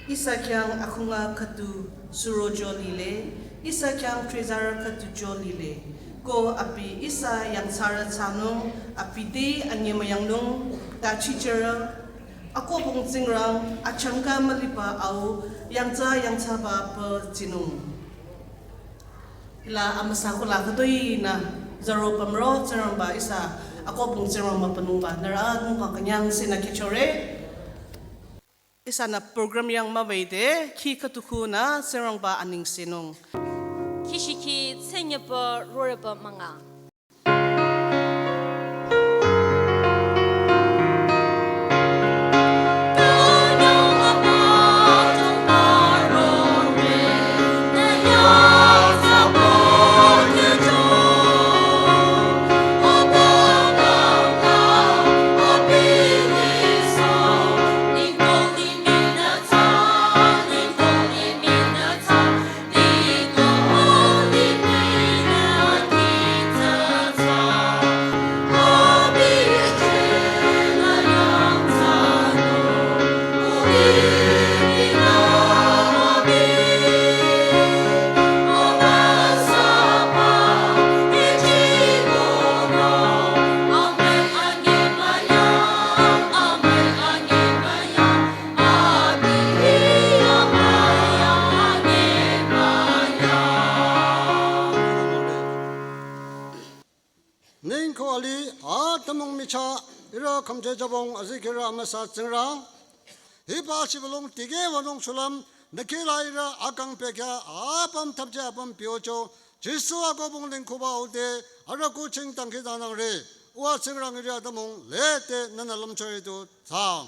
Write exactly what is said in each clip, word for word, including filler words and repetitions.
Ihsa khyang akhunga khüdu surocho lile, ihsa khyang trezarü khüducho lile. Ko abi ihsa yangthsarü thsanung, abi te anyemüyangnung, ta chichirü, akohbong Tsingrang, achangka müliba au, yangthsa yangthsaba pü tsinung. Hila amüsa kula khütoi nü zaro pümro Tsingrangba ihsa akohbong Tsingrang mübünungba nührü nungba künyangsehnü kihchore. Ihsanü program yang müwüde khi khütukhunü Tsingrangba anengsenung. Kishiki tsenyepü rorepü münga. Ningko ali atümung michah ihrü khümje jabong azikehrü amüsa Tsingrang. Hiba shibülung tikeh wünung shulüm nü kihla ihrü akang pekya apüm thapje apüm piocho Jisu akohbong lingkhuba ude arüh kuching dangkhidangnangre. Uwa Tsingrang ihrü atümung lete nünü lümchore tu thsaang.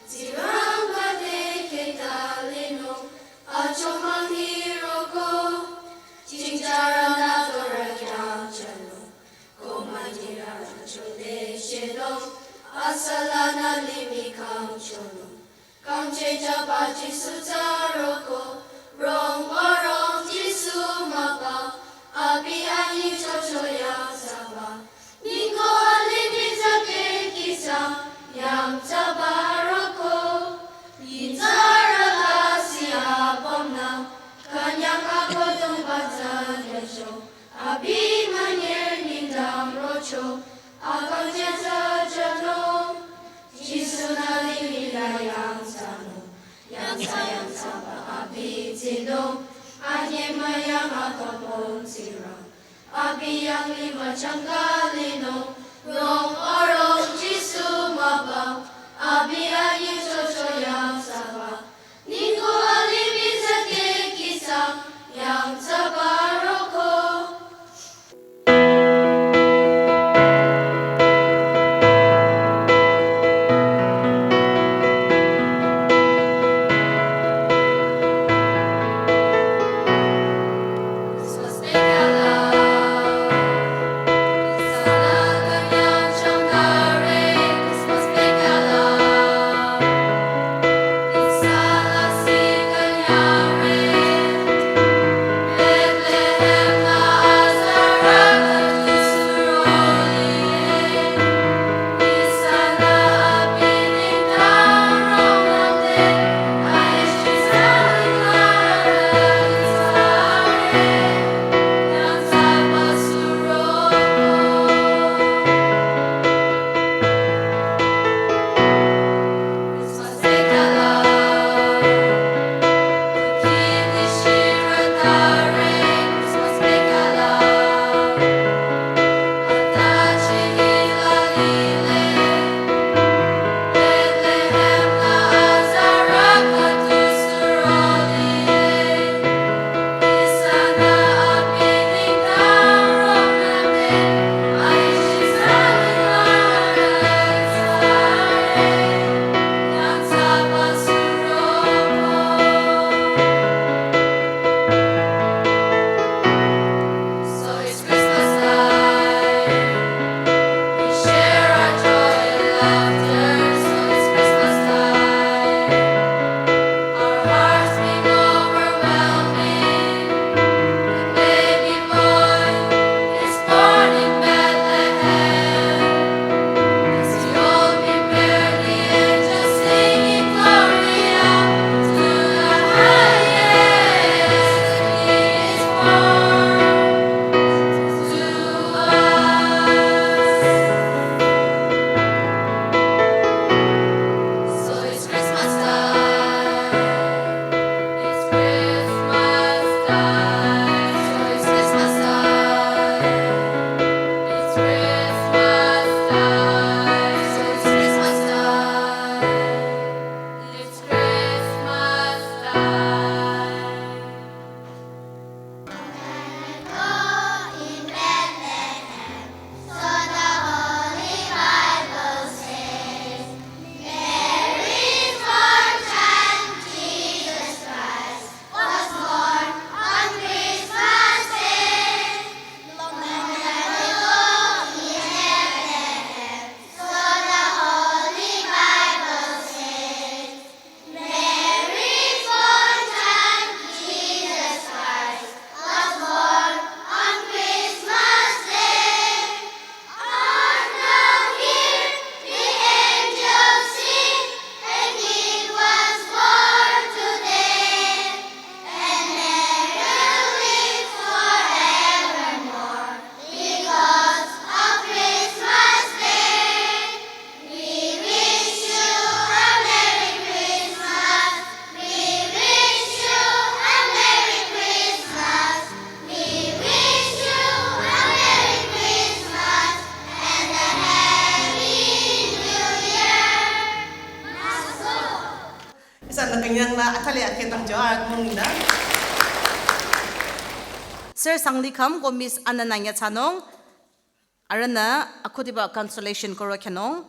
Tsingrangba te kheta linung, achomang hiroko, chingcharana dora khyang chanung, komanira chode shedong, asalana limih kang chonung. Kangchechaba Jisu tsaroko, rong orong Jisu maba, abi anyi chocho yangthsaba. Ningko alimih zake kisa, yangthsaba roko. Yitsarala si apamna, kanyang akodong batsa yasho. Abi manyir ningdang rocho, akang jeza jano. Jisu nü limih la yangthsanung, yangthsa yangthsaba abi tsinung, anyemüyang akapong Tsingrang. Abi yanglih müchangka linung, rong orong Jisu maba, abi anyi chocho yangthsaba. Ningko alimih zake kisa, yangthsaba roko. It's Christmas time, so it's Christmas time. It's Christmas time, so it's Christmas time. It's Christmas time. So the Holy Bible says, Mary's born child, Jesus Christ, was born on Christmas Day. Long time ago in Bethlehem, so the Holy Bible says, Mary's born child, Jesus Christ, was born on Christmas Day. Hark now, hear the angels sing, a King was born today. And Mary lives forevermore because of Christmas Day. We wish you a Merry Christmas. We wish you a Merry Christmas. We wish you a Merry Christmas and a Happy New Year. Ihsanü künyangla athali akheh tangcho akmung nü. Sir Sanglikham ko Miss Anna nü nyatsanung. Arühnü akhudiba consolation koro khyünung.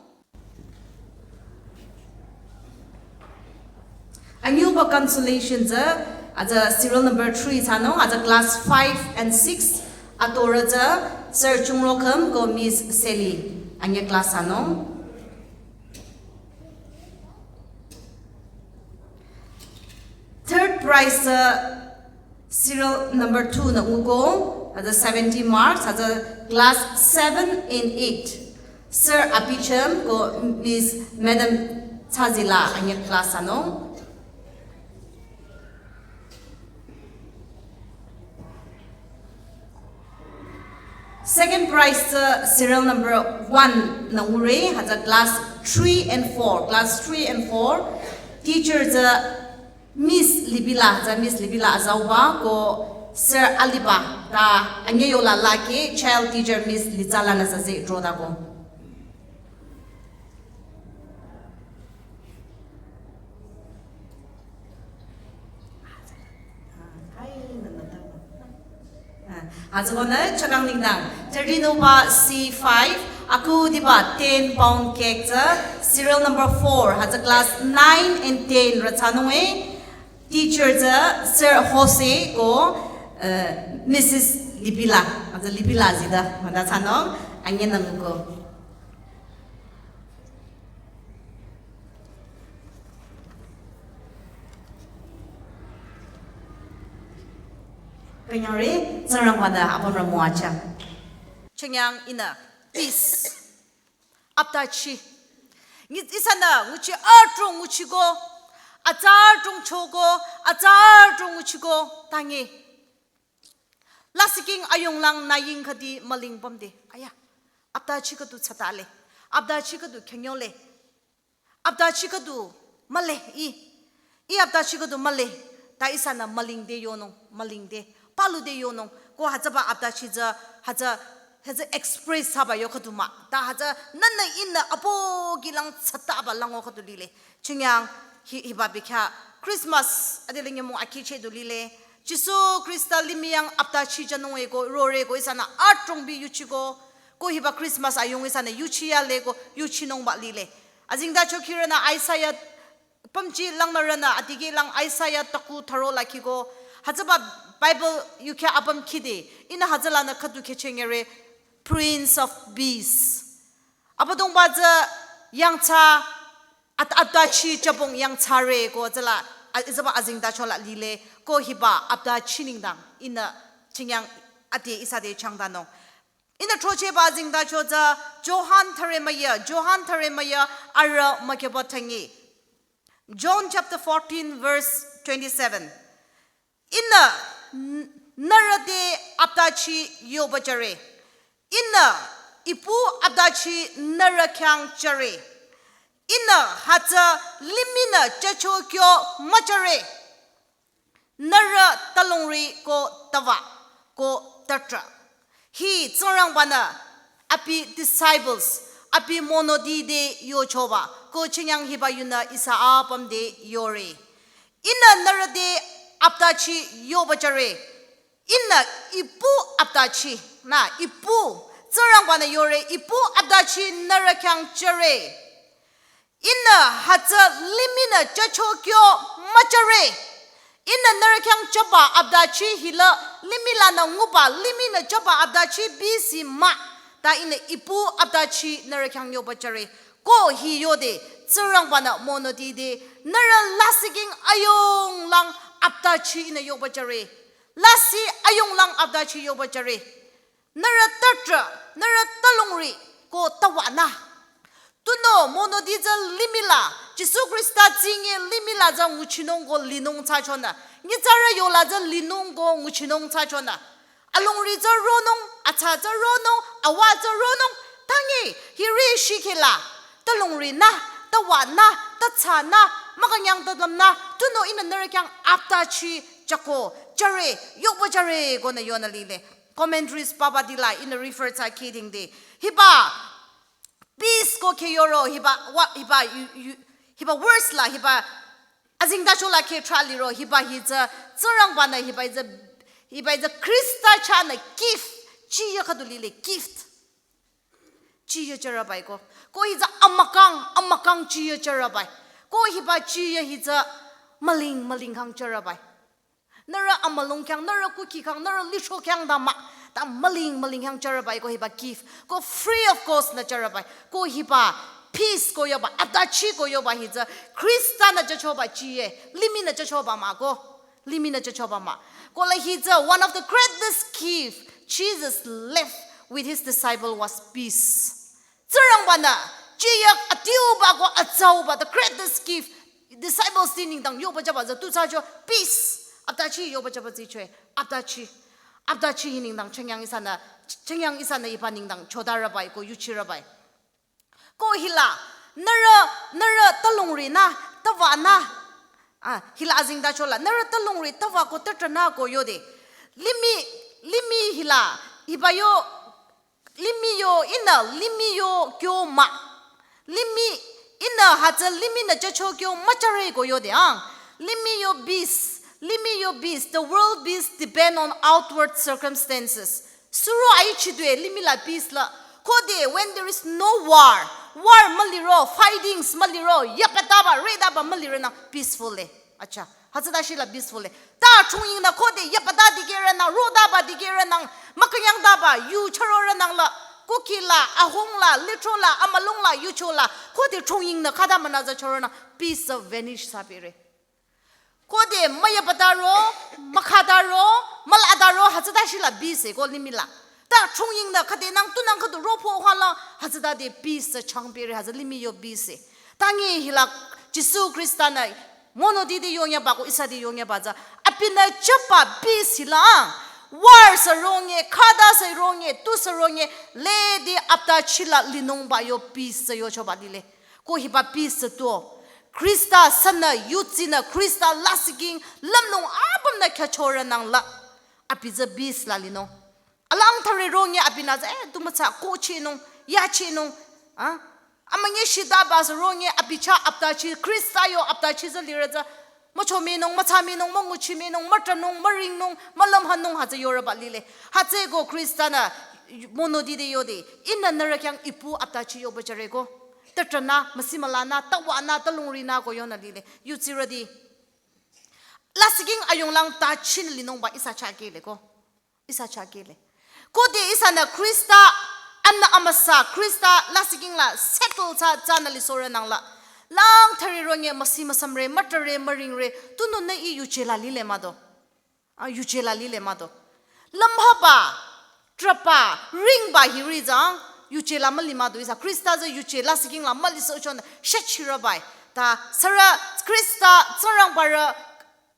Anyüba consolation tsü, atsü serial number three thsanung, atsü class five and six, atorü tsü, Sir Chungrokham ko Miss Sally, anyü class thsanung. Third prize tsü, serial number two nü nguko, atsü seventy marks, atsü class seven and eight. Sir Abichem ko Miss Madam Chazila anyü class thsanung. Second prize tsü serial number one nü ngure, atsü class three and four, class three and four. Teacher tsü Miss Libila, tsü Miss Libila azauba ko Sir Aliba, ta anyü yola lake child teacher Miss Litsala nü sase droda ko. Atsü konü chakang nengdang. Thirty noba C five, aku diba ten pound cake tsü, serial number four, atsü class nine and ten rü thsanung e. Teacher tsü Sir Jose ko, eh, Missus Libila, atsü Libila zida, mada thsanung, anyü nü nguko. Künyangre, Tsingrangba nü apümrü müwajüng. Chünye ihnü, peace. Aptachi. Nyi ihsanü, nguchi adrong nguchiko, atsü adrong choko, atsü adrong nguchiko, tangi. Lasih king ayung lang nü ying khüdi müling pümde. Aya. Aptachi khüdu thsatale. Aptachi khüdu khyünyole. Aptachi khüdu mühle i. I aptachi khüdu mühle. Ta ihsanü mülingde yonung, mülingde. Palude yonung. Ko hütsüba aptachi tsü, hütsü, hütsü express thsaba yo khüdu mah. Ta hütsü nünü ihnü apo kilang thsataba lango khüdu lile. Chünye hi, hiba bikha Christmas adelü nyümong akhicheh du lile. Jisu Khrista limih yang aptachi jünung e ko, rore ko, ihsanü adrong bi yuchiko. Ko hiba Christmas ayung ihsanü yuchi yale ko, yuchinungba lile. Azengtacho khürünü Isaiah pümji langnürünü adikehlang Isaiah taku tharo lakiko. Hütsüba Bible yukheh apüm khide. Ihnü hütsülanü khüdu khehchengere Prince of Peace. Abüdongba tsü yangthsa at-, aptachi jübong yangthsare ko tsüla, a-, hütsüba azengtachola lile ko hiba aptachi nengdang ihnü chünye ade ihsa te changdanung. Ihnü throchehba azengtacho tsü Johan thüre müya, Johan thüre müya arüh mükyüba tangi. John chapter fourteen verse twenty-seven. Ihnü n-, nührü te aptachi yoba jüre. Ihnü ipu aptachi nührü khyang jüre. Ihnü hütsü limihnü jücho kyo müjüre. Nührü talongri ko tava ko tatra. Hi Tsingrangbanü abi disciples, abi monoti te yochoba, ko chünye hiba yunü ihsa apüm te yore. Ihnü nührü te aptachi yoba jüre. Ihnü ipu aptachi, nü ipu, Tsingrangbanü yore ipu aptachi nührü khyang jüre. Ihnü hütsü limihnü jücho kyo müjüre. Ihnü nührü khyang jüba aptachi hila limih lanü nguba limihnü jüba aptachi bisi mah. Ta ihnü ipu aptachi nührü khyang yoba jüre. Ko hi yode Tsingrangbanü monoti te nührü lasih king ayung lang aptachi ihnü yoba jüre. Lasih ayung lang aptachi yoba jüre. Nührü tatra, nührü talongri ko tawanü. Tunüo monoti tsü limih la, Jisu Khrista tsinge limih la tsü nguchinung ko linung thsachonü. Nyitsarü yola tsü linung ko nguchinung thsachonü. Alongri tsü ronung, atsa tsü ronung, awa tsü ronung, tangi, hiri shikhe la. Talongrinü, tawanü, tatsanü, mükünyang talümnü, tunüo ihnü nührü khyang aptachi jüko, jüre, yoba jüre konü yonü lile. Commentaries papa dila ihnü refer thsa kiding de. Hiba, peace ko khe yoro, hiba, wa, hiba, yu, yu, hiba words la, hiba, azengtachola khe tra liro, hiba hi tsü, Tsingrangbanü hiba hi tsü, hiba hi tsü Khrista chahnü gift, chiya khüdu lile, gift. Chiya jürabai ko. Ko hi tsü amükang, amükang chiya jürabai. Ko hiba chiya hi tsü Müling, müling khyang jürebai. Nührü amülung khyang, nührü kukhi khyang, nührü licho khyang ta mah. Ta müling, müling khyang jürebai ko hiba gift. Ko free of cost nü jürebai. Ko hiba peace ko yoba, aptachi ko yoba hi tsü Khrista nü jüchoba jüe, limih nü jüchoba mah ko. Limih nü jüchoba mah. Ko la hi tsü one of the greatest gift Jesus left with his disciple was peace. Tsingrangba-nü jiyü adiuba ko atsauba, the greatest gift disciples ti nengdang yoba jüba tsü tu thsacho peace. Aptachi yoba jüba tsü choe. Aptachi. Aptachi hi nengdang chengyang ihsanü, chengyang ihsanü hiba nengdang chodarebai ko yuchirebai. Ko hila, nührü, nührü talongri nü, tüwa nü. Ah, hila azengtacho la, nührü talongri tüwa ko tütrah nü ko yode. Limih, limih hila, hiba yo, limih yo, ihnü, limih yo kyo mah. Limih, ihnü hütsü limih nü jücho kyo müjüre ko yode ang. Limih yo peace, limih yo peace, the world peace depend on outward circumstances. Suro aichidue limih la peace la. Khode when there is no war, war müliro, fightings müliro, yapataba, redaba müliro nü peaceful le. Acha, hütsüta shila peaceful le. Ta chungying nü khode yapata dikehre nü, rodaba dikehre nü, mükünyangtaba, yu chürore nü la, kukhi la, ahung la, licho la, amülung la, yucho la, khode chungying nü khüta münü tsü chürore nü, peace of vanish thsapire. Khode müyapataro, mükhataro, mülataro, hütsüta shila peace e ko limih la. Ta chungying nü khode nang tu nang khüdu ropho hwa la, hütsütade peace tsü changpire, hütsü limih yo peace e. Tangi hila Jisu Khrista-nü monoti te yongyaba ko ihsa te yongyaba tsü. Abinü jüba peace hila. War sü ronge, khüta sü ronge, tu sü ronge, lede aptachi la linungba yo peace tsü yochoba lile. Ko hiba peace tsü tu. Khrista sünü yudsinü Khrista lasihking lümlong apümnü khyüchore nü la. Abi tsü peace la linung. Alang thare ronge abinü tsü, eh, tu mütsa ko chinung, ya chinung. Ah? Amünyi shitaba sü ronge abi chah aptachi, Khrista yo aptachi tsü lire tsü. Mücho minung, mütsa minung, münguchi minung, mütranung, müringnung, mülümhanung hütsü yoreba lile. Hütsüeko Khrista-nü monoti te yode, ihnü nührü khyang ipu aptachi yoba jüre ko. Tütrah nü, müsi müla nü, tüwa nü, talongri nü ko yonü lile. Yudsirüti. Lasihking ayunglang tachinü linungba ihsa chah kehle ko. Ihsa chah kehle. Khode ihsanü Khrista, anü amüsa Khrista lasihking la settle thsa, thsanü lisore nü la. Lang thare ronge müsi müsamre, mütrare, müringre, tunüo nü ih yuje la lile mah do. Ah, yuje la lile mah do. Lümhaba, trahba, ringba hiri tsü, yuje la müli mah do ihsa. Khrista tsü yuje lasihking la mülisohchonü, shachirübai. Ta, sürü Khrista, Tsingrangbarü,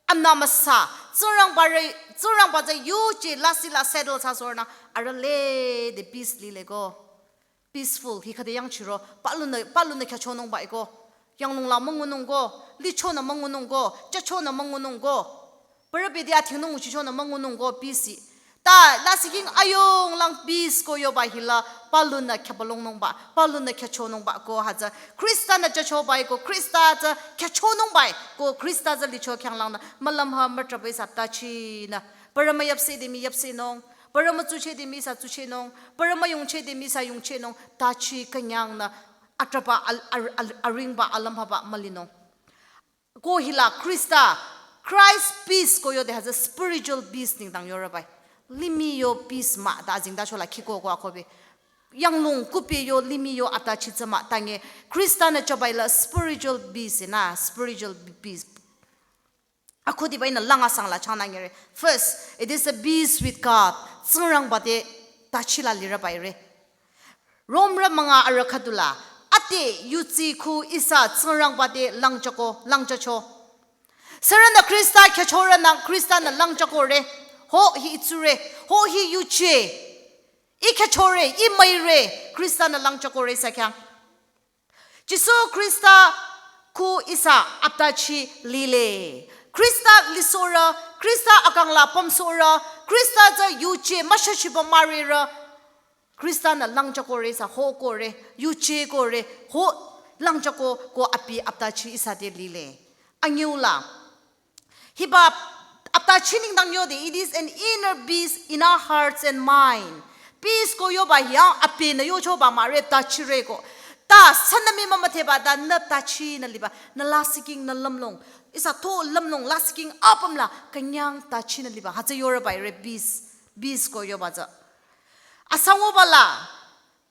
anü amüsa, Tsingrangbarü, Tsingrangba tsü yuje lasih la settle thsasorenü, arüh lede peace lile ko. Peaceful, hi khüde yangchiro, palunü, palunü khyüchonungba iko. Yanglung la müngunung ko, lichonü müngunung ko, jüchonü müngunung ko. Parü bede athsingnung nguchichonü müngunung ko, peace. Ta lasihking ayunglang peace ko yoba hila, palunü khyübalongnungba, palunü khyüchonungba ko hütsü. Khrista-nü jüchoba iko, Khrista tsü khyüchonungba iko, Khrista tsü licho khyanglangnü, mülümha mütrahba ihsa tachinü. Parü müyapseh de mii yapsehnung, parü mütsucheh de mii ihsa tsuchehnung, parü müyungcheh de mii ihsa yungchehnung, tachi künyangnü, atrahba al-, al-, al-, aringba alümhaba mülinung. Ko hila Khrista, Christ peace ko yode hütsü spiritual peace nengdang yorübai. Limih yo peace mah ta azengtacho la khiko ko akohbe. Yanglung kupi yo limih yo atachi tsü mah tange Khrista-nü jüba hila spiritual peace nü, spiritual peace. Akhudiba ihnü lang asang la changnü ngere. First, it is a peace with God. Tsingrangba te tachi la lirübai re. Romrü münga arüh khüdula, ade yudsi khu ihsa Tsingrangba te langjüko, langjücho. Sürünü Khrista khyüchorünang Khrista-nü langjüko re. Ho hi itsure, ho hi yuje. Ih khyüchore, ih müire, Khrista-nü langjüko re ihsa khyang. Jisu Khrista khu ihsa aptachi lile. Khrista lisohrü, Khrista akang la pümsohrü, Khrista tsü yuje müshachiba mürirü. Khrista-nü langjüko re ihsa ho ko re, yuje ko re, ho langjüko ko abi aptachi ihsa te lile. Anyiu la. Hiba aptachi nengdang yode, it is an inner peace in our hearts and mind. Peace ko yoba hia abinü yochoba müire tachire ko. Ta sünü mii mümüdheba ta nü aptachi nü liba, nü lasihking nü lümlong. Ihsa to lümlong lasihking apüm la künyang aptachi nü liba. Hütsü yorüba ire peace, peace ko yoba tsü. Asangoba la,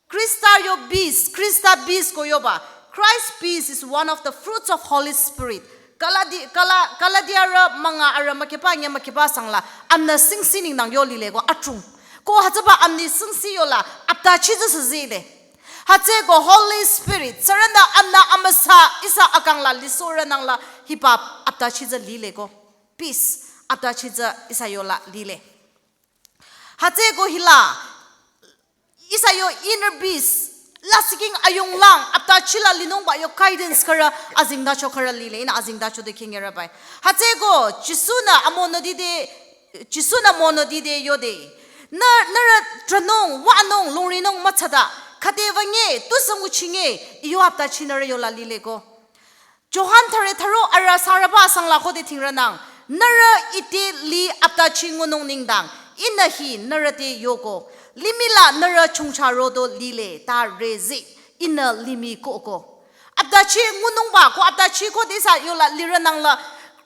Khrista yo peace, Khrista peace ko yoba. Christ peace is one of the fruits of Holy Spirit. Galati-, Gala-, Galatiarü münga arü mükheba nyü mükheba sangla, amünü singsi nengdang yo lile ko atung. Ko hütsüba amünyi singsi yola, aptachi tsü süzile. Hütsüeko Holy Spirit, sürünü amünü amüsa ihsa akang la lisohrünangla hiba aptachi tsü lile ko. Peace, aptachi tsü ihsa yola lile. Hütsüeko hila, ihsa yo inner peace, lasihking ayunglang, aptachi la linungba yo guidance khürü azengtacho khürü lile, ihnü azengtacho de khingyerübai. Hütsüeko, Jisu-nü amonoti te, Jisu-nü monoti te yode. Nü, nührü tranung, wanung, lungrinung müthsata, khüde wünge, tusü nguchinge, I yo aptachi nührü yola lile ko. Johan thüre thüro arü sürüba sangla khode thingrünang, nührü ite li aptachi ngunung nengdang, ihnü hi nührü te yoko, limih la nührü chongcha rodo lile, ta rezeh, ihnü limih kohko. Aptachi ngunungba ko aptachi khode ihsa yola lirünangla,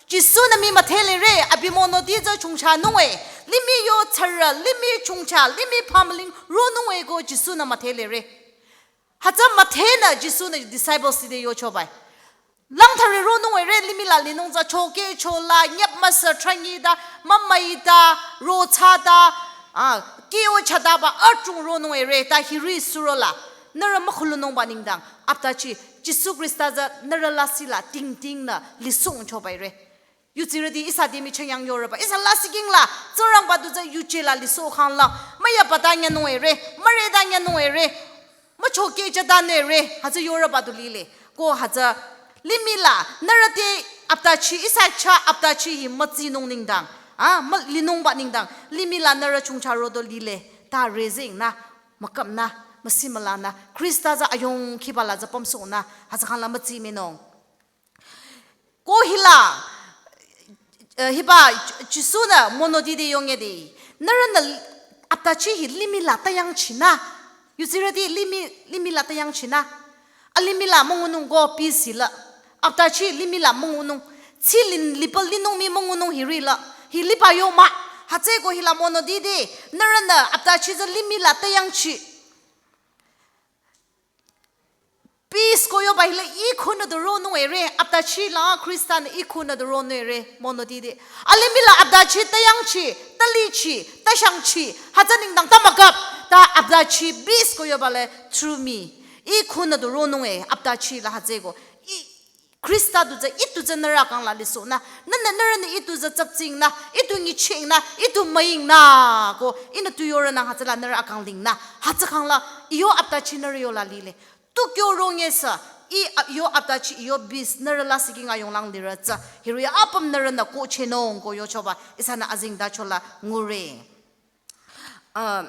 Jisu-nü mii müdhele re, abi monoti tsü chongcha nunge, limih yo tsürü, limih chongcha, limih pümling ronunge ko Jisu-nü müdhele re. Hütsü müdhenü Jisu-nü disciples ti te yochobai. Lang thüre ronunge re limih la linung tsü chokehcho la nyap müsa trangi ta, mümüi ta, rothsa ta, ah, kyo chata ba atung ronunge re ta hiri surola. Nührü mükhulunungba nengdang, aptachi, Jisu Khrista tsü nührü lasih la tingtingnü lisohchobai re. Yudsirüti ihsa te michah yang yorüba. Ihsa lasihking la, Tsingrangba du tsü yuje la lisoh khanglang. Müyaba ta nyanunge re, müre ta nyanunge re, müchokehcha ta nü re, hütsü yorüba du lile. Ko hütsü limih la, nührü te aptachi, ihsa chah aptachi hi mütsinung nengdang. Ah, mü-, linungba nengdang. Limih la nührü chongcha rodo lile. Ta rezeh nü, müküp nü, müsi müla nü. Khrista tsü ayong khiba la tsü pümsoh nü, hütsü khangla mütsi minung. Ko hila, eh, hiba J-, Jisu-nü monoti te yonge de. Nührünü aptachi hi limih la tayangchinü. Yudsirüti limih, limih la tayangchinü. A limih la müngunung ko peace la. Aptachi limih la müngunung. Tsi lin lipa linung mii müngunung hiri la. Hi liba yo mah. Hütsüeko hila monoti te. Nührünü aptachi tsü limih la tayangchi. Peace ko yoba hila I khunü du ronunge re, aptachi la Khrista-nü I khunü du ronunge re, monoti te. A limih la aptachi tayangchi, talichi, tashangchi, hütsü nengdang ta müküp, ta aptachi peace ko yoba le through me. I khunü du ronunge, aptachi la hütsüeko. I, Khrista du tsü, I du tsü nührü akang la lisoh nü, nü, nü, nührünü I du tsü tsaptsing nü, I du nyicheng nü, I du müing nü, ko, ihnü tu yorünang hütsüla nührü akang ling nü, hütsü khangla, I yo aptachi nührü yola lile. Tu kyo rongesa, I a-, yo aptachi, I yo peace, nührü lasihking ayonglang lirü tsü. Hiri apüm nührünü kohchehnung ko yochoba, ihsanü azengtacho la ngure. Um,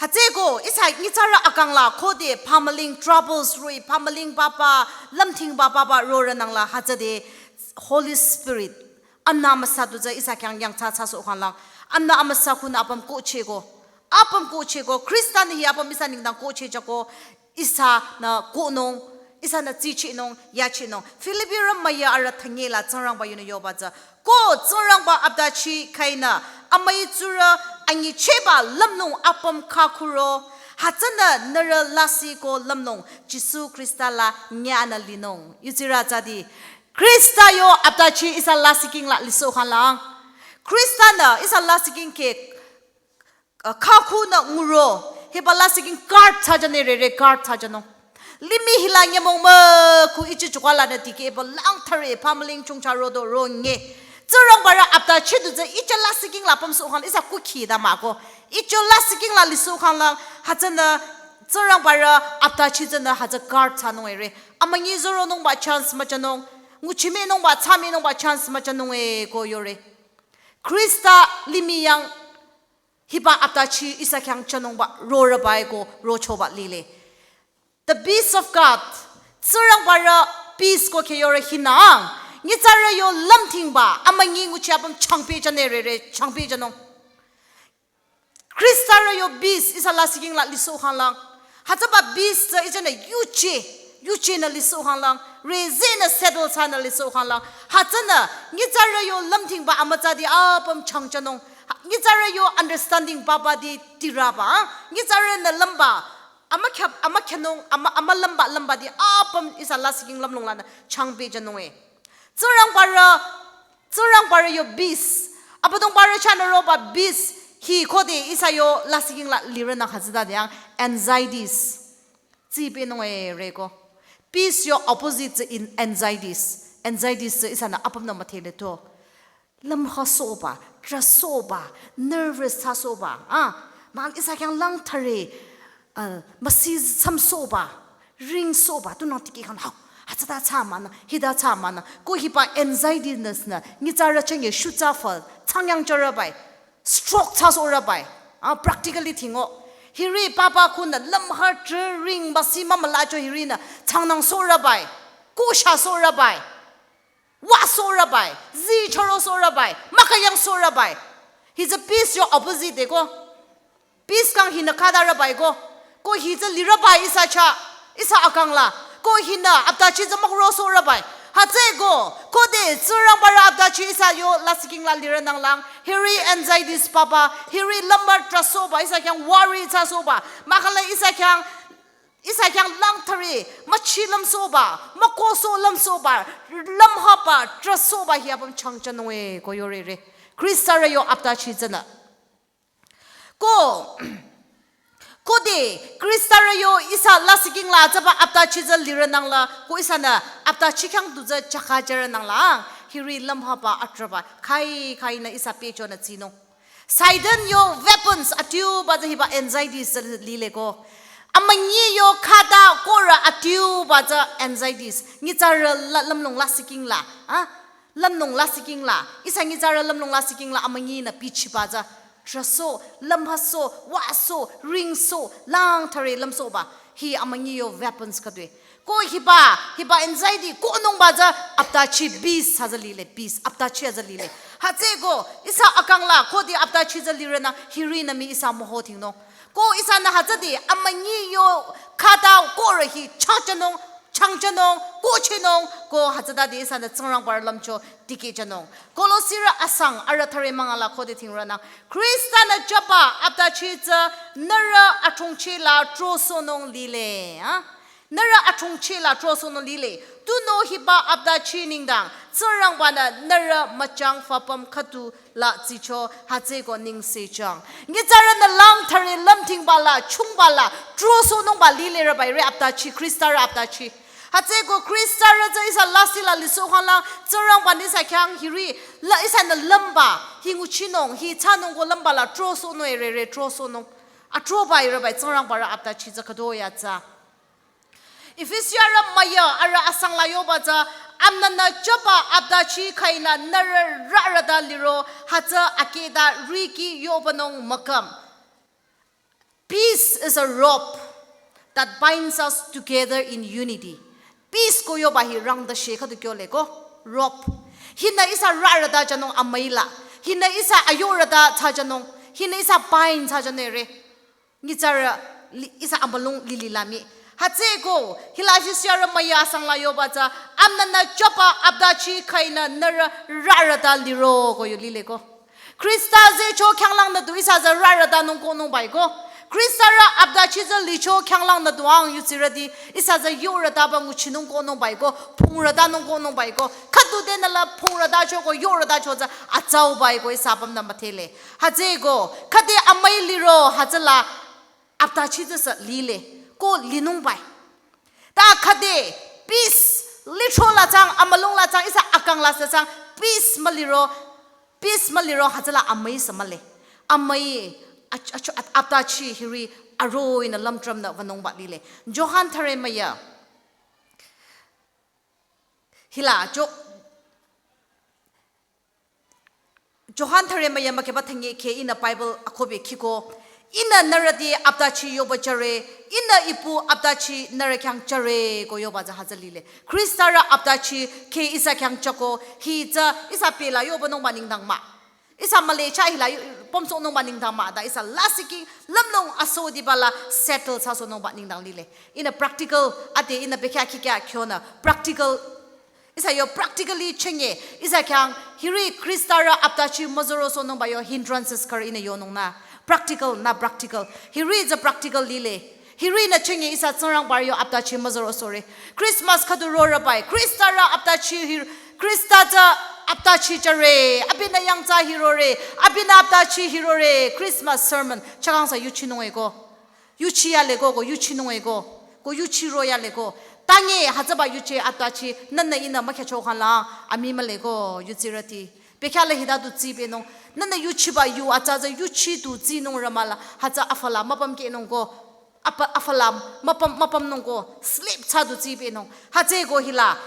hütsüeko, ihsa nyitsarü akang la, khode, pümling troubles roh-i, pümling papa, lümthing papa, papa, rorünangla, hütsüde, Holy Spirit, Amüna Amüsa du tsü ihsa khyang yangthsa thsasoh khanglang. Amüna Amüsa khunü apüm kohchehko. Apüm kohchehko. Khrista-nü hi apüm ihsa nengdang kohchehjüko. Ihsanü kohnung. Ihsanü tsichehnung. Yachehnung. Filipirü müya arüh thünyela Tsingrangba yunü yoba tsü. Ko Tsingrangba aptachi khainü. Amüi tsurü anyichehba lümlong apüm khakhuro. Hütsünü nührü lasih ko lümlong. Jisu Khrista la nyanü linung. Yudsirü tsüdi. Khrista yo aptachi ihsa lasihking la lisoh khanglang. Khrista-nü ihsa lasihking ke, uh, khakhunü nguro. Hiba lasihking guard thsajüne rere guard thsajünung. Limih hila nyümong mükhu ichi chukwalanü dikehba lang thare pümling chongcha rodo ronge. Tsingrangbarü aptachi du tsü ichi lasihking la pümsoh khang ihsa kukhi da mah ko. Ichi lasihking la lisoh khanglang hütsünü Tsingrangbarü aptachi tsünü hütsü guard thsanung ere. Amünyi zoronungba chance müjünung. Nguchiminungba, thsaminungba chance müjünung e ko yore. Khrista limih yang hiba aptachi ihsa khyang jünungba rorübai ko rochoba lile. The peace of God. Tsingrangbarü peace ko khe yore hinang. Nyitsarü yo lümthingba, amünyi nguchi apüm changpehjüne rere, changpehjünung. Khrista-rü yo peace ihsa lasihking la lisoh khanglang. Hütsüba peace tsü ihsanü yuje, yuje nü lisohkhanglang, rezeh nü settle thsanü lisohkhanglang. Hütsünü nyitsarü yo lümthingba amütsati apüm changjünung. Nyitsarü yo understanding papa di tiraba. Nyitsarünü lümba, amükhya, amükhyünung, amü, amülümba, lümbati apüm ihsa lasihking lümlong lanü changpehjünung e. Tsingrangbarü, Tsingrangbarü yo peace. Abüdongbarü chahnü roba peace. Hi khode ihsa yo lasihking la lirünü hütsütade yang anxieties. Tsipehnung e reko. Peace yo opposite tsü in anxieties. Anxieties tsü ihsanü apümnü müdhele to. Lümhasohba, trahsohba, nervous thsasohba. Ah, mahkhang ihsa khyang langthare, ah, müsi samsohba, ringsohba, tunang tikehkhang, hau, hütsüta thsa münü, hita thsa münü. Ko hiba anxietyness nü, nyitsarü chünye shutsa fal, changyang charabai, stroke thsasohrabai. Ah, practically thingo. Hiri papa khunü lümha trah ring müsi mümülacho hirinü, changnangsohrabai, kushasohrabai. Wüsohrabai, zi chürosohrabai, müküyangsohrabai. Hi tsü peace yo opposite de ko. Peace kang hinü khütarabai ko. Ko hi tsü lirabai ihsa chah, ihsa akang la. Ko hinü aptachi tsü mükrosohrabai. Hütsüeko, khode Tsingrangbarü aptachi ihsa yo lasihking la lirünanglang. Hiri anxieties papa, hiri lümba trahsohba, ihsa khyang worry thsasohba. Mahkhang la ihsa khyang Ihsa khyang langthare, müchi lümsohba, mükohsoh lümsohba, lümhaba, trahsohba hi apüm changjünung e ko yorere. Khristarü yo aptachi tsünü. Ko, khode, Khristarü yo ihsa lasihking la tsüba aptachi tsü lirünangla, ko ihsanü aptachi khyang du tsü chaka jürünangla, hiri lümhaba atrahba, khai, khainü ihsa pehchonü tsinung. Satan yo weapons adiuba tsü hiba anxieties tsü lile ko. Amünyi yo khüta korü adiuba tsü anxieties. Nyitsarü la, lümlong lasihking la. Ah? Lümlong lasihking la. Ihsa nyitsarü lümlong lasihking la amünyinü bichiba tsü. Trahsoh, lümhasoh, wüsoh, ringsoh, langthare lümsohba. Hi amünyi yo weapons khüdue. Ko hiba, hiba anxiety, kohnungba tsü aptachi peace hütsü lile, peace, aptachi hütsü lile. Hütsüeko, ihsa akang la, khode aptachi tsü lirünü, hirinü mii ihsa müho thingnung. Ko ihsanü hütsüde, amünyi yo khüta korü hi changjünung, changjünung, kohchehnung, ko hütsütade ihsanü Tsingrangbarü lümcho tikehjünung. Kolosirü asang arüh thüre münga la khode thingrünü. Khristanü jüba aptachi tsü nührü athongchi la trosohnung lile, ha? Nührü athongchi la trosohnung lile. Tunüo hiba aptachi nengdang, Tsingrangbanü nührü müchang fapüm khüdu la tsicho hütsüeko nengsejüng. Nyitsarünü langthare lümthingba la, chungba la, trosohnungba lile rübai re aptachi, Khristarü aptachi. Hütsüeko Khristarü tsü ihsa lasih la lisohkhanglang, Tsingrangbanü ihsa khyang hiri, la ihsanü lümba, hi nguchinung, hi thsanung ko lümba la trosohnung e rere trosohnung. Atrohba e rübai Tsingrangbarü aptachi tsü khüdu ya tsü. Efesiarü müya arüh asang la yoba tsü, amünyinü jüba aptachi khainü nührü rürüta liro, hütsü akehta riki yobanung müküm. Peace is a rope that binds us together in unity. Peace ko yoba hi rangdashe khüdu kyole ko, rope. Hinü ihsa rürüta jünung amüi la. Hinü ihsa ayorüta thsajünung. Hinü ihsa bind thsajünung re. Nyitsarü li-, ihsa amülung lili la mii. Hütsüeko, hila Efesiarü müya asang la yoba tsü, amünyinü jüba aptachi khainü nührü rürüta liro ko yo lile ko. Khrista zehcho khyanglangnü du ihsa tsü rürütanung kohnungba e ko. Khristarü aptachi tsü licho khyanglangnü du ang yudsirüti ihsa tsü yorütaba nguchinung kohnungba e ko. Phungrütanung kohnungba e ko. Khüdu denü la phungrütacho ko yorütacho tsü atsauba e ko ihsa apümnü müdhele. Hütsüeko, khüde amüi liro hütsüla aptachi tsü sü lile, ko linungba e. Ta khüde peace licho la tsang, amülung la tsang, ihsa akang la sü tsang, peace müliro, peace müliro hütsüla amüi sü mühle. Amüi, ach-, ach-, at-, aptachi hiri aroinü lümtrümnü wünungba lile. Johan thüre müya. Hila, Jo-, Johan thüre müya mükheba thüngi khe ihnü Bible akohbe khiko. Ihnü nührü te aptachi yoba jüre, ihnü ipu aptachi nührü khyang jüre ko yoba tsü hütsü lile. Khristarü aptachi khe ihsa khyang jüko, hi tsü ihsa pela yobanungba nengdang mah. Ihsa mühle chah hila yo-, pümsohnungba nengdang mah ta ihsa lasih king lümlong asodiba la settle thsasohnungba nengdang lile. Ihnü practical ade ihnü bekhyah khikhyah khyonü practical ihsa yo practically chenge ihsa khyang hiri Khristarü aptachi müzürosohnungba yo hindrances khürü ihnü yonung nü. Practical nü practical. Hiri tsü practical lile. Hiri nü chenge ihsa Tsingrangbarü yo aptachi müzürosohre. Christmas khüdu rorübai. Khristarü aptachi hir-, Khrista tsü aptachi jüre. Abinü yangthsa hirore. Abinü aptachi hirore. Christmas sermon. Chakangsa yuchinung eko. Yuchi yale ko, ko yuchinung eko. Ko yuchiro yale ko. Tange hütsüba yuchi aptachi. Nünü ihnü mükhyacho khala. Ami mühle ko. Yutsirüti. Bekhyah la hita du tsipehnung. Nünü yuchiba yu atsa tsü yuchi du tsinung rümüla. Hütsü afü la müpümkehnung ko. Apa, afü la müpüm, müpümnung ko. Slip thsa du tsipehnung. Hütsüeko hila.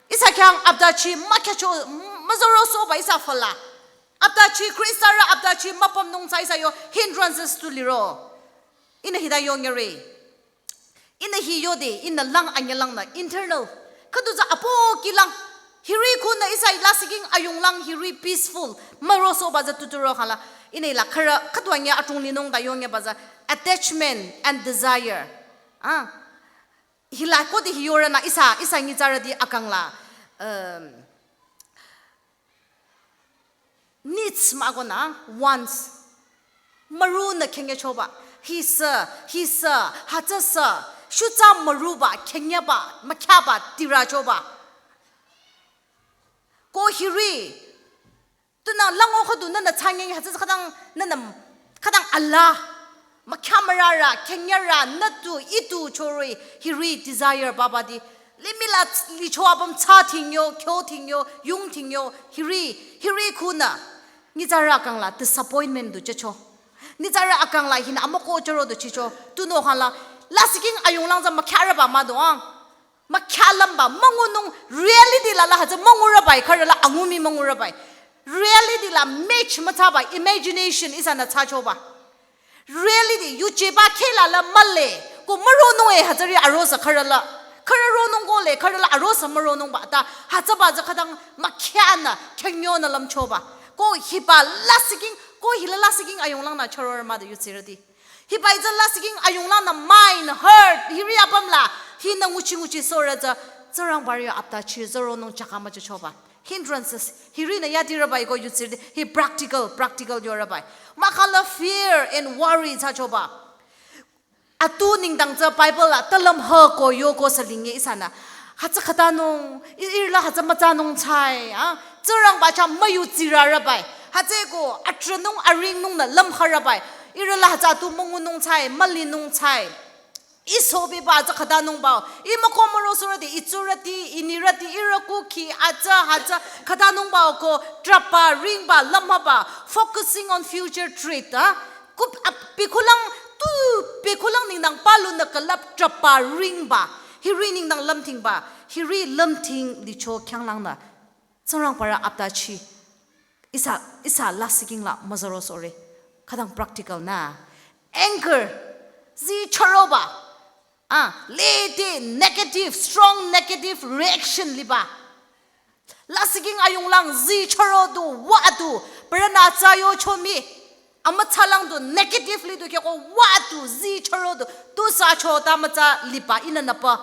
Ihsa khyang aptachi mükhyacho, müzürosohba ihsa afü la. Aptachi Khristarü aptachi müpümnung tsü ihsa yo hindrances tu liro. Ihnü hita yongere. Ihnü hi yode, ihnü lang anyalang nü internal. Khüdu tsü apo kilang. Hiri khunü ihsa lasih king ayunglang hiri peaceful. Mürosohba tsü tuturo khala. Ihnü la khürü khüdu anya atung linung ta yonge ba tsü attachment and desire. Ah. Hila khode hi yorünü ihsa, ihsa nyitsarüti akang la. Um, needs mah ko nü, wants. Mürunü khengechoba. Hi sü, hi sü, hütsü sü. Shutsa mürüba, khengeba, mükhyaba, tirachoba. Ko hiri. Tunü lango khüdu nünü thsange hütsü khütang nünü khütang ala. Mükhyamürarü, khengerü, nü tu, ih tu chore, hiri desire babati. Limih la licho apüm thsa thingyo, kyo thingyo, yung thingyo, hiri, hiri khunü. Nyitsarü akang la disappointment du jücho. Nyitsarü akang la hinü amoko choro du chicho. Tunüo khala, lasih king ayunglang tsü mükhyarüba mah do ang. Mükhyalümba, müngunung, reality la la hütsü müngurübai, khürü la angumi müngurübai. Reality la match müthsaba, imagination ihsanü thsachoba. Reality, yujeba kheh la la mühle, ko müronung e hütsüri arosü khürü la. Khürü ronung ko le, khürü la arosü müronungba ta, hütsüba tsü khütang mükhyanü, khenyonü lümchoba. Ko hiba lasih king, ko hila lasih king ayunglang nü choror mah de yutsirüti. Hiba itsü lasih king ayunglang nü mind, heart, hiri apüm la, hinü nguchi nguchi sorü tsü, Tsingrangbarü yo aptachi, züronung chaka müjüchoba. Hindrances, hiri nü yadirübai ko yutsirüti, hi practical, practical yorübai. Mahkhang la fear and worry thsachoba. Atu nengdang tsü Bible la talüm hüko yoko sü linge ihsanü. Hütsü khütanung, i-, ihrü la hütsü mütsanung thsai, ah, Tsingrangba chah müyutsirürübai. Hütsüeko, atranung aringnung nü lümharübai. Ihrü la hütsü atu müngunung thsai, mülinung thsai. Ih sobiba tsü khütanungba. Ih müko mürosohrüti, ih tsurüti, ih nirüti, ihrü kukhi, atsa, hütsü khütanungba ko, trahba, ringba, lümhaba. Focusing on future threat, ah. Kup, ap, pekhulang, tu, pekhulang nengdang palunü külüp trahba ringba. Hiri nengdang lümthingba. Hiri lümthing licho khyanglangnü. Tsingrangbarü aptachi. Ihsa, ihsa lasih king la müzürosohre. Khütang practical nü. Anger. Zi chüroba. Ah, lede negative, strong negative reaction liba. Lasih king ayunglang zi chüro du, wa du, parünü atsa yocho mii. Amütsalang du, negatively du khyako wa du, zi chüro du, tu sa cho ta mütsa liba, ihnü nüpa.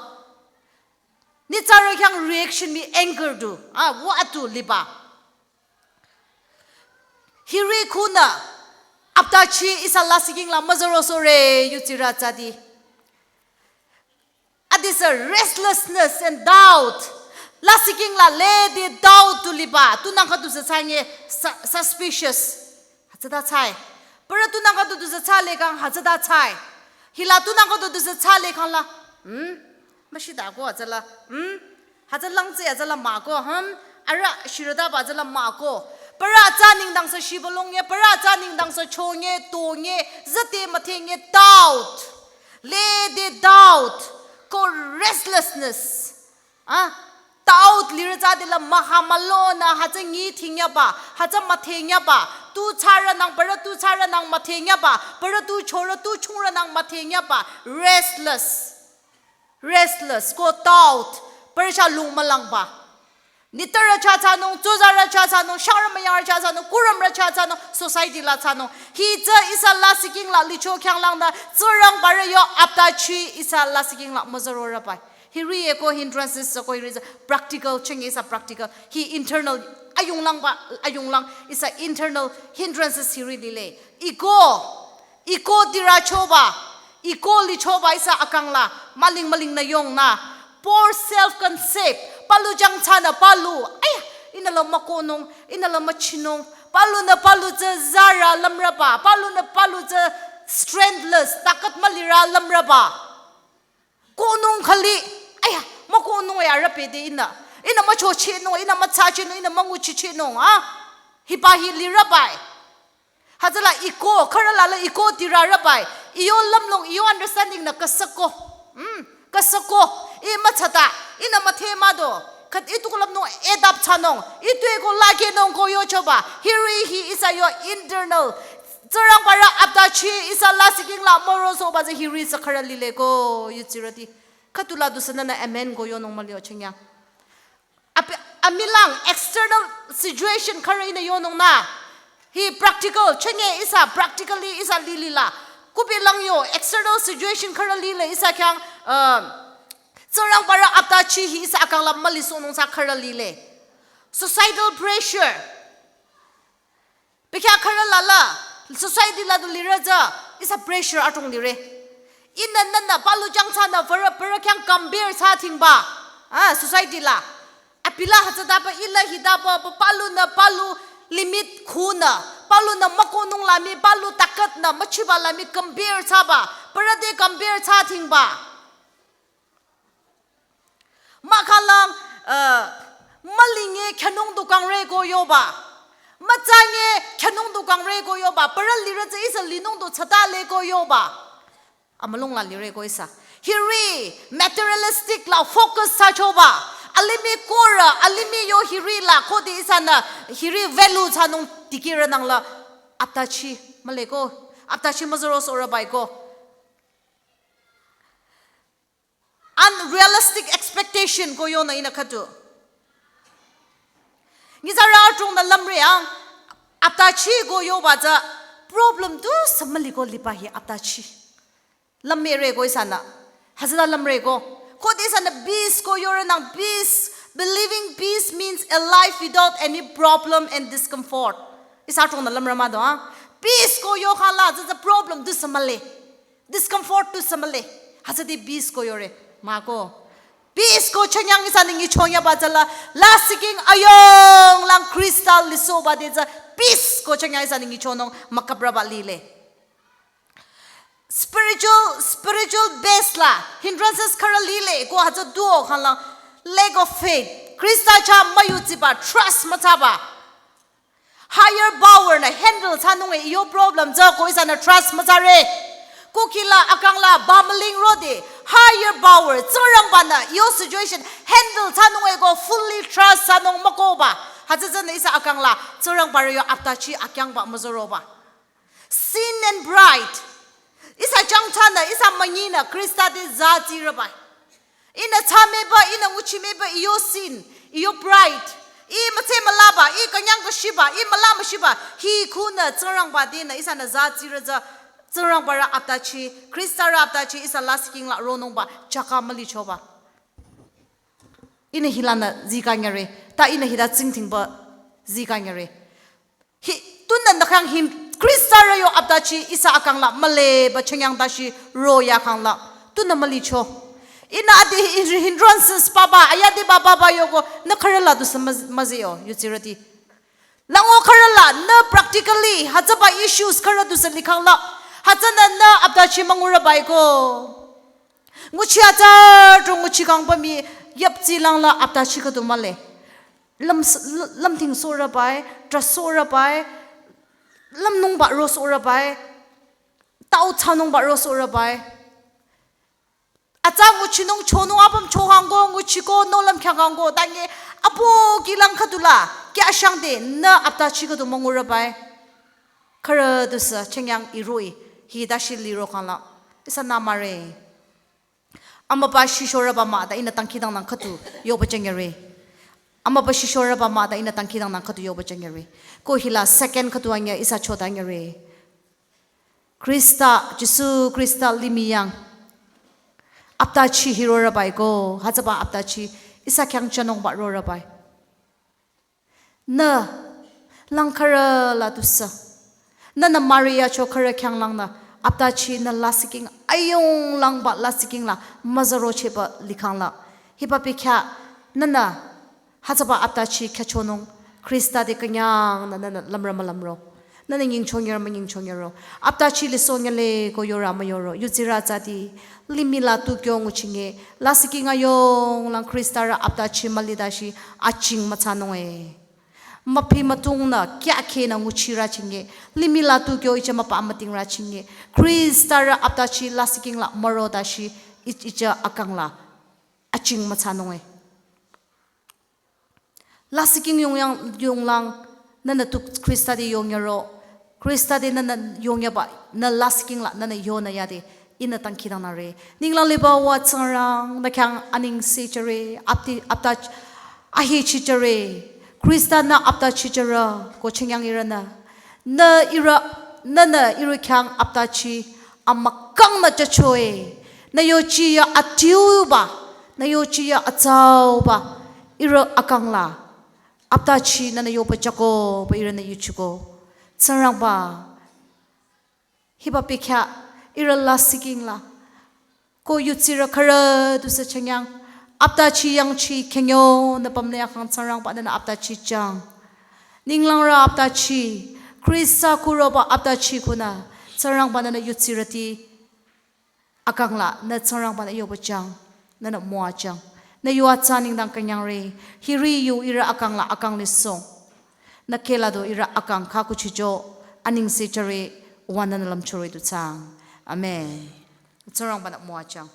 Nyitsarü khyang reaction mii anger du, ah, wa du liba. Hiri khunü, aptachi ihsa lasih king la müzürosohre yutsirü tsüti. Adisü restlessness and doubt. Lasih king la lede doubt tu liba. Tunang khüdu sü thsange su-, suspicious. Hütsüta thsai. Parü tunang khüdu du sü thsale kang hütsüta thsai. Hila tunang khüdu du sü thsale kang la. Hmm? Müshita ko hütsüla. Hmm? Hütsü langtse hütsüla mah ko, hmm? Arüh shirütaba hütsüla mah ko. Parü atsa nengdang sü shibülung ye, parü atsa nengdang sü chonge, tonge, züte müthenge, doubt. Lede doubt. Ko restlessness. Ah, doubt lirü tsüde la maha mülonü hütsü nyi thingyaba, hütsü müthengyaba. Tu thsarünang, parü tu thsarünang müthengyaba, parü tu chorü tu chungrünang müthengyaba. Restless. Restless, ko doubt, parü chah lung mülangba. Nitara cha thsanung, tsuzara cha thsanung, shangrü müyarü cha thsanung, kurümrü cha thsanung, society la thsanung. Hi tsü ihsa lasihking la licho khyanglang nü, Tsingrangbarü yo aptachi ihsa lasihking la müzürorübai. Hiri eko hindrances tsü ko hiri tsü practical, chenge ihsa practical. Hi internal, ayunglangba, ayunglang, ihsa internal hindrances hiri lile. Ego, ego tirachoba, ego lichoba ihsa akang la, müling müling nü yongnü. Poor self-concept, palu jangthsanü palu, aya, ihnü la mükohnung, ihnü la müchinung, palu nü palu tsü zarü lümrüba, palu nü palu tsü strengthless, takat mülirü lümrüba. Kohnung khali, aya, mükohnung ya rüpede ihnü, ihnü müchochinung, ihnü mütsachinung, ihnü münguchichinung, ha? Hiba hi lirübai. Hütsüla ego, khürü la la ego tirarübai. Iyo lümlong, iyo understanding nü kasako. Hmm, kasako. Ih mütsata, ihnü müthe müdo. Khat ih tu ko lümnung add up thsanung. Ih tu eko lakehnung ko yochoba. Hiri hi ihsa yo internal. Tsingrangbarü aptachi ihsa lasihking la mürosohba tsü hiri tsü khürü lile ko yudsirüti. Khüdu la dusü nünü amen ko yonung mülio chengyang. Api-, amilang external situation khürü ihnü yonung nü. Hi practical, chenge ihsa practically ihsa lili la. Kupi lang yo external situation khürü lile ihsa khyang, um, Tsingrangbarü aptachi hi ihsa akang la mülisohnung tsü khürü lile. Societal pressure. Bekhyah khürü la la, society la du lirü tsü, ihsa pressure adrong lire. Ihnü nünü palu jangthsanü parü, parü khyang compare thsa thingba. Ah, society la. Abila hütsütaba, ih la hitaba, pa-, palu nü palu limit khunü. Palu nü mükohnung la mii, palu takat nü müchiba la mii compare thsaba. Parü te compare thsa thingba. Mahkhang, uh, mülinge khyünung du kangre ko yoba. Mütsange khyünung du kangre ko yoba. Parü lirü tsü ihsa linung du thsatale ko yoba. Amülung la lire ko ihsa. Hiri materialistic la focus thsachoba. Alimih korü, alimih yo hiri la khode ihsanü hiri value thsanung dikehrünang la aptachi mühle ko. Aptachi müzürosohrübai ko. Unrealistic expectation ko yonü ihnü khüdu. Nyitsarü adrongnü lümre ang, aptachi ko yoba tsü problem tusü müli ko liba hi aptachi. Lümre ko ihsanü. Hütsüta lümre ko. Khode ihsanü peace ko yorünang peace. Believing peace means a life without any problem and discomfort. Ihsa adrongnü lümre müdo ha. Peace ko yokhang la tsü tsü problem tusü mühle. Discomfort tusü mühle. Hütsüde peace ko yore. Mah ko. Peace ko chengyang ihsanü nyichongyaba tsü la, lasihking ayonglang Khrista lisohba de tsü peace ko chengyang ihsanü nyichonung müküprüba lile. Spiritual, spiritual base la, hindrances khürü lile ko hütsü duo khanglang, lack of faith. Khrista chah müyuchiba, trust müthsaba. Higher power nü handle thsanunge iyo problem tsü ko ihsanü trust müthsare. Kukila akang la bamüling rode higher power Tsingrangbanü iyo situation handle thsanunge ko fully trust thsanung mükohba. Hütsü tsünü ihsa akang la Tsingrangbarü yo aptachi akyangba müzüroba. Sin and pride. Ihsa jangthsanü, ihsa münyinü Khrista te zatsirübai. Ihnü thsameba, ihnü nguchimeba, iyo sin, iyo pride. Ih mütse mülaba, ih künyang kashiba, ih müla müshiba. Hi khunü Tsingrangba tenü ihsanü zatsirü tsü, Tsingrangbarü aptachi, Khristarü aptachi ihsa lasihking la ronungba, chaka mülichoba. Ihnü hilanü zikanyare, ta ihnü hita tsingdhingba zikanyare. Hi, tunü nü khyang hin, Khristarü yo aptachi ihsa akang la mühleba chengyang tashi roya khang la. Tunü mülicho. Ihnü ade hin-, hindrances papa, ayade papa papa yoko, nü khürü la tusü müz-, müzio, yudsirüti. Lango khürü la, nü practically, hütsüba issues khürü tusü likhang la. Hütsünü nü aptachi müngurübai ko. Nguchi atsa tu nguchi kangba mii yaptsi lang la aptachi khüdu mühle. Lüm s-, l-, lümdhing sohrübai, trah sohrübai, lümnungba rosohrübai, tau thsanungba rosohrübai. Atsa nguchinung chonung apüm chokhang ko, nguchiko, nohlüm khyangkhang ko, tangi apu kilang khüdu la, kya shangde, nü aptachi khüdu müngurübai. Khürü tusü chengyang iroi, hi tashi liro khang la, ihsanü müre. Amüba shishorüba mah ta ihnü dangkhidangnang khüdu yoba chengyare. Amübü shishorüba mah ta ihnü dangkhidangnang khüdu yoba jüngere. Ko hila second khüdu anyüh ihsa chodangere. Khrista, Jisu Khrista limih yang aptachi hirorübai ko, hütsüba aptachi ihsa khyang jünungba rorübai. Nü lang khürü la tusü. Nünü Maria cho khürü khyanglangnü aptachi nü lasihking ayunglangba lasihking la müzarochehba likhang la. Hiba bekhyah nünü hütsüba aptachi khyüchonung Khrista te künyangnü nünü lümrü mülümro. Nünü nyingchonyero münyingchonyero. Aptachi lisoh nyüle ko yorü müyoro. Yudsirü atsati. Limih la tu kyo nguchinge. Lasihking ayunglang Khrista rü aptachi mülidashi aching müthsanunge. Müphi mütungnü kyakheh nü nguchirü chinge. Limih la tu kyo icha müpa mütingrü chinge. Khrista rü aptachi lasihking la mürodashi i-, icha akang la aching müthsanunge. Lasihking yungyang, yunglang, nünü tu Khrista te yongyaro. Khrista te nünü yongyaba, nü lasihking la, nünü yonü yade, ihnü dangkhidangnangre. Ninglang liba wa Tsingrang, nü khyang anengse jüre, apti, apta, ahechi jüre. Khrista nü aptachi jüre, ko chingyang ihrünü. Nü ihrü, nünü ihrü khyang aptachi amükangnü jüchoe. Nü yochiya adiuba, nü yochiya atsauba, ihrü akang la. Aptachi nünü yoba jüko, ba ihrünü yuchiko. Tsingrangba, hiba bekhyah, ihrü lasihking la. Ko yudsirü khürü tusü chingyang. Aptachi yangchi khenyo nü pümnü yakang Tsingrangba nünü aptachi jüng. Ninglangrü aptachi. Khrista kuroba aptachi kunü. Tsingrangba nünü yudsirüti akang la. Nü Tsingrangba nü yoba jüng. Nünü müwajüng. Nü yu atsa nengdang künyangre. Hiri yu ihrü akang la akang lisoh. Nü kheh la do ihrü akang kha kuchijo. Anengse jüre. Wa nünü lümchore tu tsang. Amen. Tsingrangba nü müwajüng.